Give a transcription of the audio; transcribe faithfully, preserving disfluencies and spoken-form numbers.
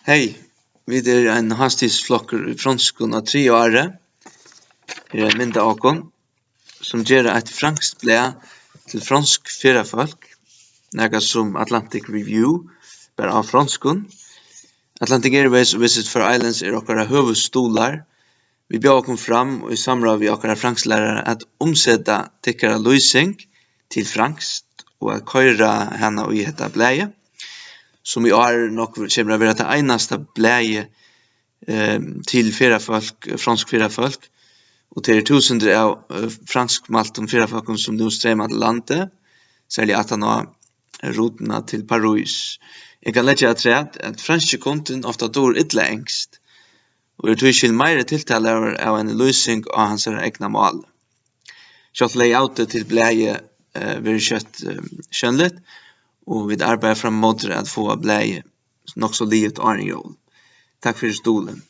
Hey, vit eru ein hátíðisflokkur í fronskum á triðja ári. Her er ein mynd av okkum, sum gera eitt franskt blað til fronsk ferðafólk, nakað sum Atlantic Review, bara á fronskum. Atlantic Airways og Visit Faroe Islands eru okkara høvuðsstuðlar. Vit bjóða okkum fram í samráð við okkara fransklærara at umseta tykkara lýsing til franskt og at koyra hana í hetta blaðið, sum í ár nokk kemur at vera tað einasta blaðið, eh, til ferðafólk, fronsk ferðafólk, og tað eru túsundir av, eh, franskmæltum ferðafólkum, sum nú streyma til landið, serliga aftan á rutuna til París. Eg kann leggja afturat, at franski kundin ofta dugir illa enskt, og er tískil meira tiltalaður av eini lýsing á hansara egna máli. Sjálvt layoutið til blaðið, eh, verður skjótt, eh, sjónligt, og vit arbeiða fram móti at fáa blaðið nokk so liðugt áðrenn jól. Takk fyri stuðulin.